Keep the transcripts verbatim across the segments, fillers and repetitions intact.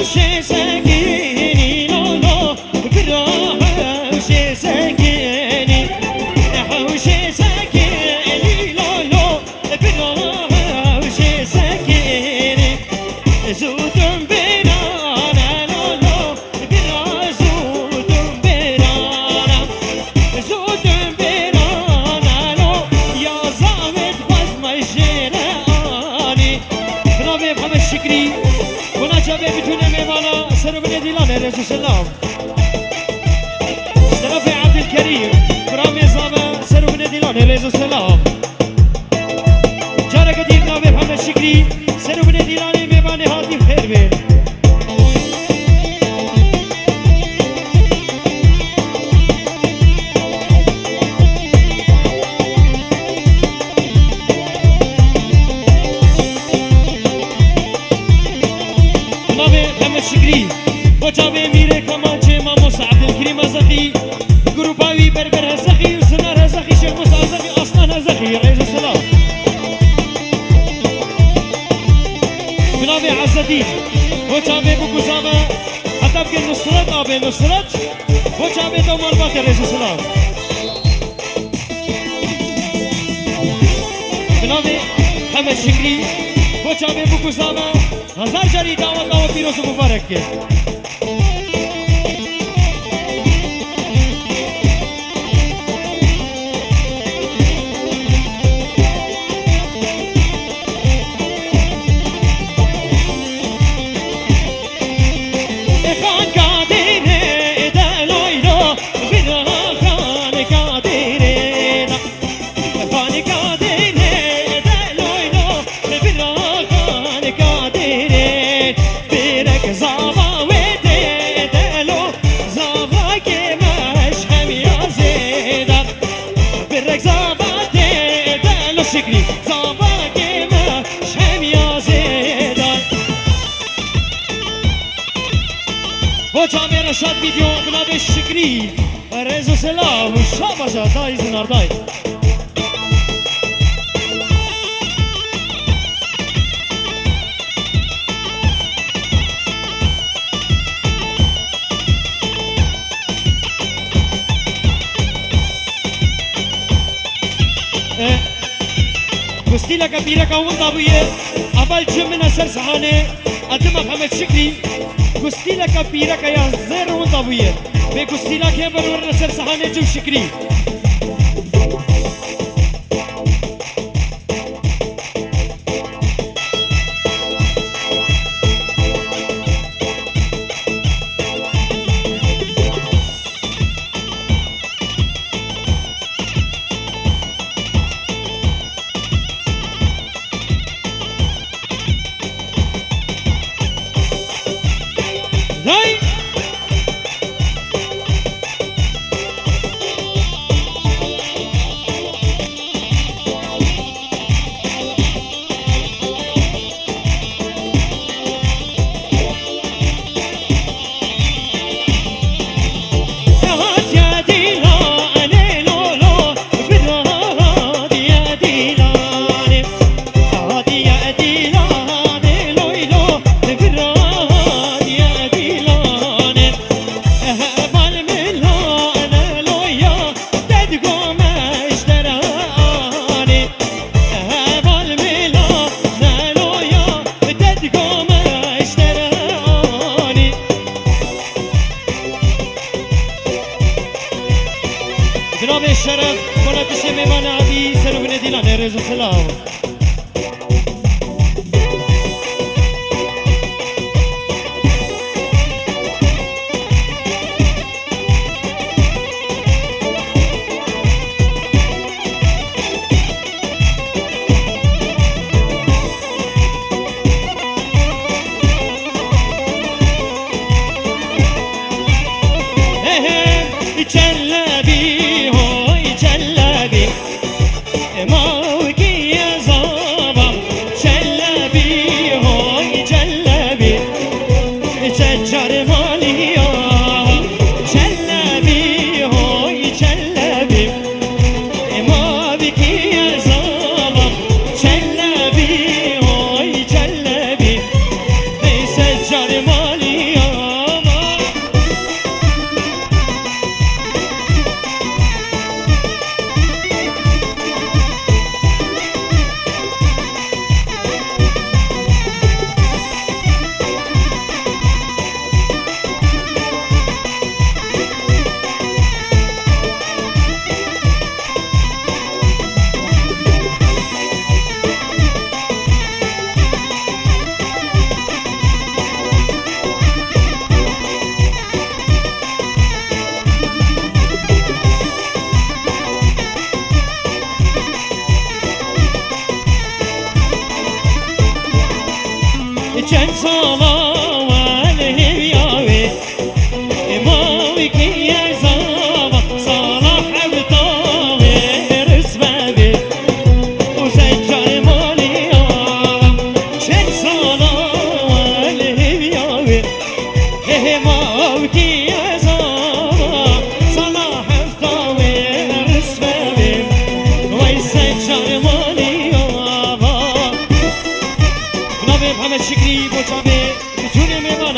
Hewşê sekinî lolo, bira hewşê sekinî. Hewşê sekinî lolo, bira hewşê sekinî. Zûdum bêrane lolo, bira zûdum bêrane. Zûdum bêrane lo, ya zavêt xwest me jêre anî. Bi navê Mihemed Şikrî, konaça vê bitûnê mêvana ser û binê dîlanê rêz û selam. Şerefê Ebdilkerîm, kuramê zave ser û binê dîlanê rêz û selam. Careke dî bi navê Mihemed Şikrî, ser û binê dîlanê mêvanê hatî xêr bên. Navê Mihemed Şikrî, bo çavê Mîrê Kemançê Mamosta Ebdilkerîm Ezexî, grûpa wî Berber Ezexî û Zinar Ezexî, Şêx Musa Ezexî, Aslan Ezexî, rêz û selam. Bi navê Ezedîn, bo çavê bûk û zave, heta bike Nusret abê Nusret, bo çavê dew malbatê rêz û selam. Bi navê Mihemed Şikrî, bo çavê bûk û zave, hezar carî daweta we pîroz û mubarek ke. Xan Kadirê de loylo, bira Xan Kadirê de. Xan Kadirê de loylo, bira Xan Kadirê. Birek zava wê tê de lo, zava kê me ji hemiya zêde. Birek zava tê de lo Şikrî, zava kê me ji hemiya zêde. Bo çavê Reşat Video bi navê Şikrî. Rêz û selam û şabaşa dayî Zinar dayî. E, Gustîleke pîreka winda bûye, evel ci min e ser sehanê, Edima Hemed Şikrî, gustîleke pîreke ya zêr winda bûye. Bê gustîlek hê berwirine ser sehanê ci û Şikrî. Hey! Heval mela ne loya, te digome ji te re anî. Bi navê şeref, konatişê mêvan Ebî, ser û binê dîlanê rêz û selam. Hey, hey, Çelebî, hoy Çelebî. Mawkî ez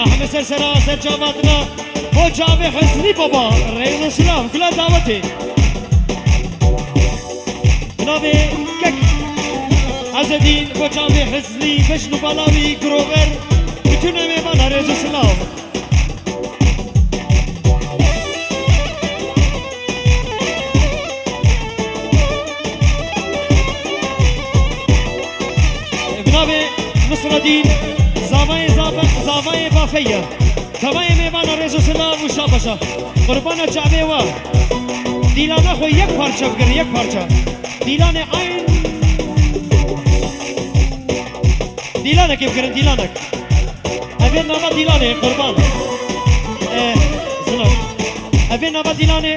Heme ser sera ser çava dina. Bo çavê Husnî Baba, rêz û silav, gula dawetê. Bi navê kek Ezedîn, bo çavê Husnî, Beşn û Balawî, Grover, bütün mêvana rêz û silav. Bi navê Nusredîn, zavayê zava-, zavayê Bafê ye. Tevayê mêvana rêz û silav û şabaşa. Qurbana çavê we. Dîlana xwe yek parça bigirin, yek parça. Dîlanê eyn. Dîlanekê bigirin, dîlanek. Evê nava dîlanê, qurban. E, zina. Evê nava dîlanê,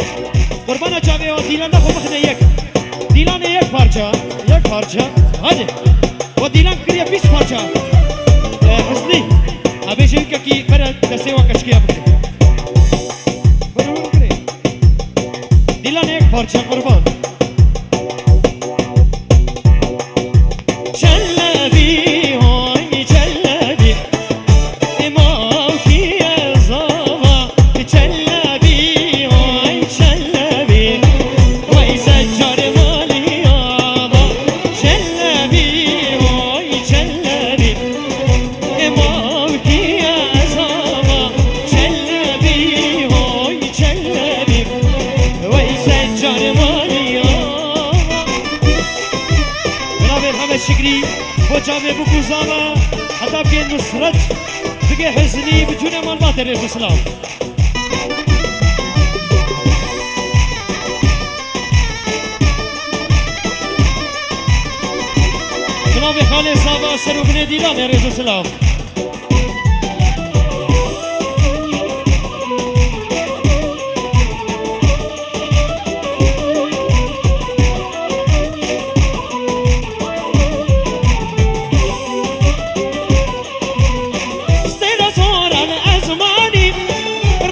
qurbana çavê o dîlana xwe bixine yek. Dîlanê yek parça, yek parça. Hadi. O dîlan kiriye bîst parça. E, Husnî. Evê jêkekî bere destê wa keçikiya bikire. Bere bikire. Dîlanê yek parça, qurban. Çelebî, hay Çelebî, ê mawkî ez ava. Çelebî, hay Çelebî, wey seccar malî ava. Çelebî, hay Çelebî, ê mawkî ez ava. Çelebî, hay Çelebî, wey seccar malî ava. Bi navê Hemed Şikrî, bo çavê bûk û zava, heta bigê Nusret, bigê Husnî, bütün malbatê rêz û silav. Bi navê xalê zava, ser û binê dîlanê rêz û silav. Stêra zora li ezmanî,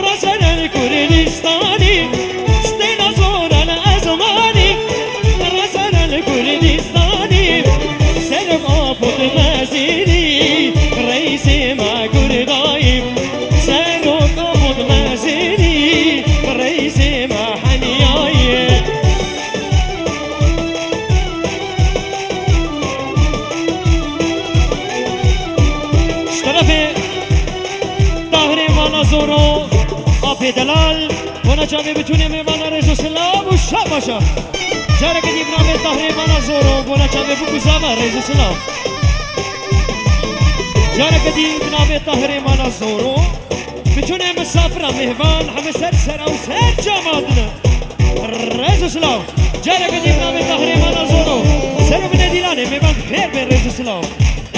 reser el Kurdistanî. Stêra zora li ezmanî, reser el Kurdistanî. Serok Apot Mezînî, reîsê me Kurdayî. Serok Apot Mezînî, reîsê me Heniyayî. Ji terefê Tahirê Mana Zoro, Apê Delal, bona çavê bitûnê mêvana rêz û silav û şabaşa. Careke dî bi navê Tahirê Mana Zoro, bona çavê bûk û zava rêz û silav. Careke dî bi navê Tahirê Mana Zoro. Bitûnê misafira mêvan heme ser sera û ser çava dine. Rêz û silav. Careke dî bi navê Tahirê Mana Zoro. Ser û binê dîlanê mêvan xêr bê rêz û silav.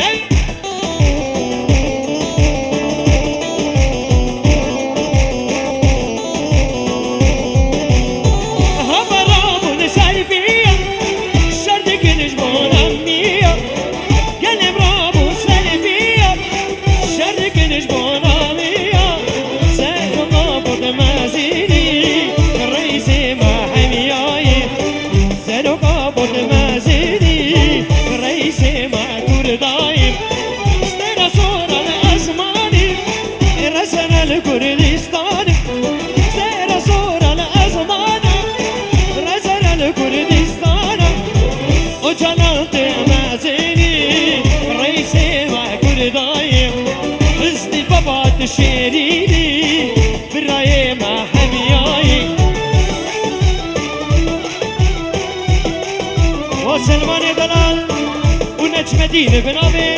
Ey! Hava rabûn selfiya, şer dikin ji bona miya. Gelê min rabûn selfiya, şer dikin ji bona miya. Serok Apot Mezînî, reîsê me Heniyayî. Serok Apot Mezînî, reîsê me Kurdayî. Stêra zora li ezmanî, reser el Kurdistanî. Stêra zora li ezmanî, reser el Kurdistanî. Ocalan tê Mezînî, reîsê me Kurdayî. Husnî Baba tu şêrînî, birayê me Heniyayî. Wa Selmanê Delal û Necmedîn bi navê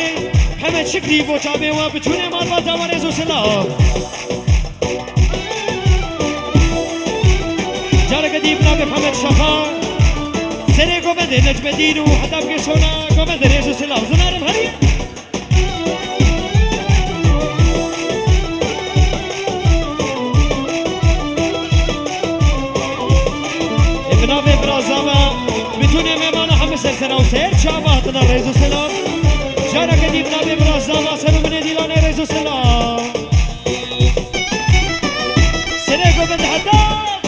Hemed Şikrî, bo çavê we bitûnê malbata we rêz û silav. Careke dî bi navê Hemed Şafa, serê govendê Necmedîn û heta bigê şona govendê rêz û silav. Zinarim herî. Ê bi navê bira zava, bitûnê mêvana heme ser sera û ser çava hatine rêz û silav. Careke dî bi navê bira zava, ser û binê dîlanê rêz û silav. Serê govend heta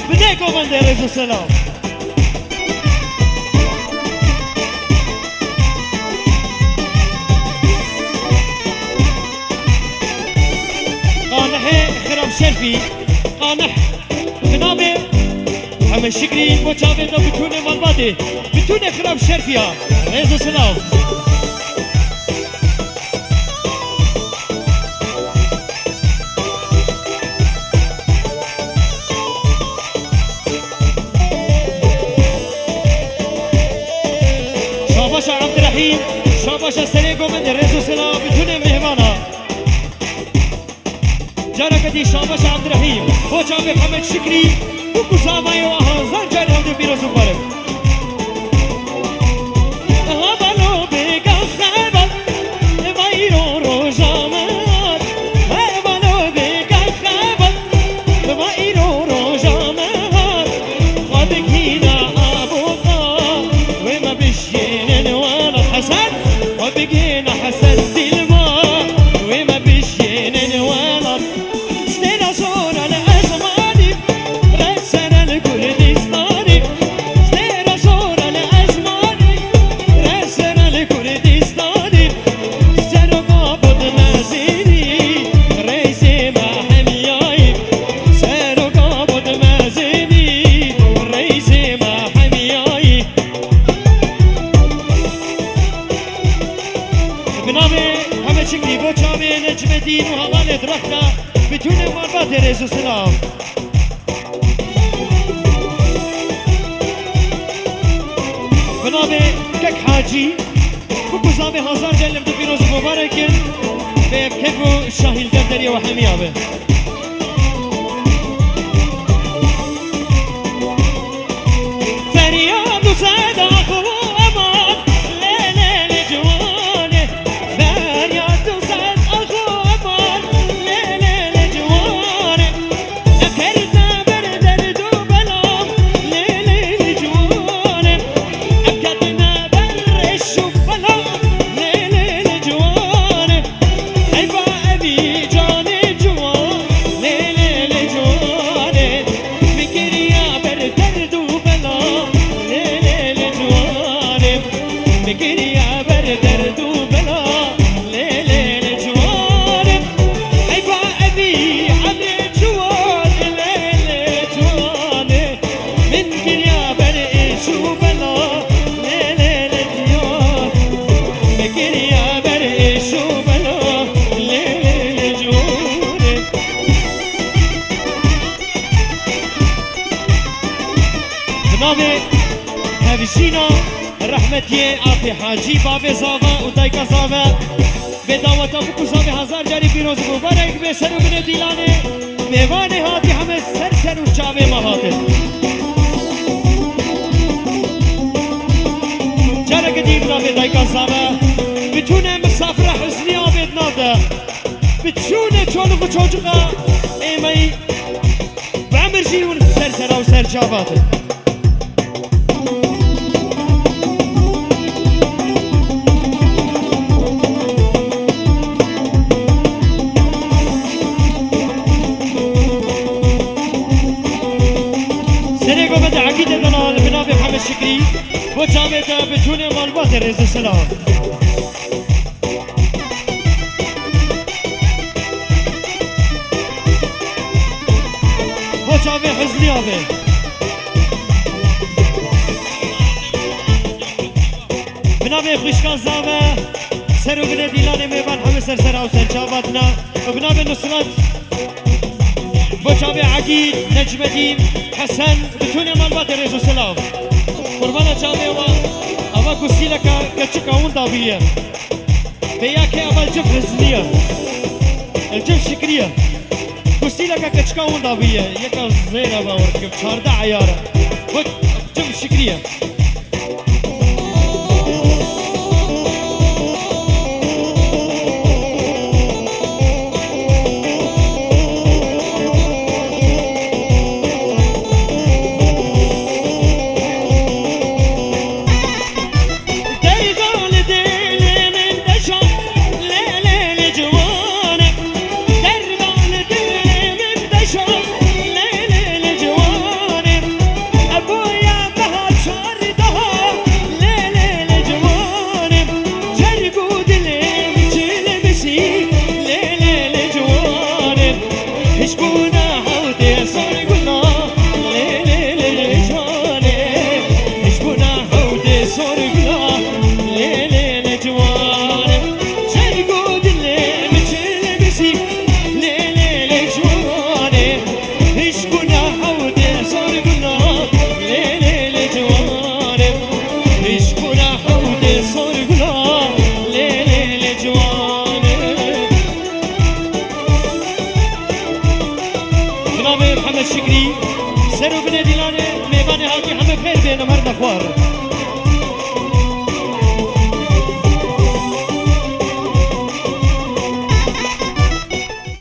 binê govendê rêz û silav. Şerfî, Qanih, bi navê Hemê Şikrî, bo çavê de bitûnê malbatê, bitûnê xirab şerfiya. Rêz û silav. Şabaşa Ebdirehîm, şabaşa serê gomendê, rêz û silav bitûnê mêvana. Careke dî şabaşa Ebdirehîm, bo çavê Hemed Şikrî, û ku zavayê wa hazar carî hewdî pîroz û barek. Aha balo bêga xebat, va îro roja me hat. He balo bêga xebat, va îro roja me hat. Xwe bigihîna abo xwe, wê me bijînin welat Hesen. Xwe bigihîna Hesen Dîlma, wê me bijînin welat. Stêra zora li ezmanî, resene li Kurdistanî. Stêra zora li ezmanî, resene li Kurdistanî. Seroka bud mezinî, reysê me hemiyayî. Seroka bud mezinî, reysê me hemiyayî. Bi navê Hemê Şikrî, bo çavê Necmedîn û hevalê direxta, bitûnê malbatê rêz û silav. Bi navê Kek Hacî, ku ku zavê hazar carî li pîroz û mubarek in, bi keyf û şahî li derê we hemiya be. Feryad û seda xwe eman, lê lê lê ciwanê. Feryad û seda xwe eman, lê lê lê ciwanê. Ev ketine ber derd û bela, lê lê lê ciwanê. Ev ketine ber rêş û bela, lê lê lê ciwanê. Eyva evî canê ciwan, lê lê lê ciwanê. Min kiriya ber derd û bela, lê lê lê ciwanê. Min kiriya ber derd û bela, lê lê lê ciwanê. Eyva evî evê ciwan, lê lê ciwanê. Min kiriya ber êş û bela, lê lê lê ciwan. Min kiriya ber êş û bela, lê lê lê ciwanê. Bi navê hevjîna rehmetiyê apê Hacî, bavê zava û dayika zava. Bê daweta bû ku zavê hazar carî pîroz û mubarek bê, ser û binê dîlanê mêvanê hatî heme ser ser û çavê me hatin. Careke dî bi navê dayika zava, bitûne misafira hizniya bê di nav de. Bitûne çoluk û çocuka êmeyî bi emir jî hûn ser sera û ser çava hatin. Serê gomendê Egîdê de li binavê Hemê Şikrî, bo çavê te bitûnê malbatê rêz û silav. Bo çavê hizniya be. Bi navê xwişka zave, ser û binê dîlanê mêvan hemî ser sera û ser çava dina. Bi navê Nusret, bo çavê Egîd, Necmedîn, Hesen, bitûnê malbatê rêz û silav. Qurbana çavê wa, ava gusîleka keçika winda bûye. Vê ya ke ava li cem Hizniye. Li cem Şikriye. Gusîleke keçika winda bûye. Yeka zêre be, werkim çardeh eyare. Wek cem Şikriye. Derda li dêlê min deşa, lê lê lê ciwanê. Derda li dêlê min deşa, lê lê lê ciwanê. Eboya meha çar Şikrî, ser û binê dîlanê mêvanê hatî heme xêr bêne, merde xwar.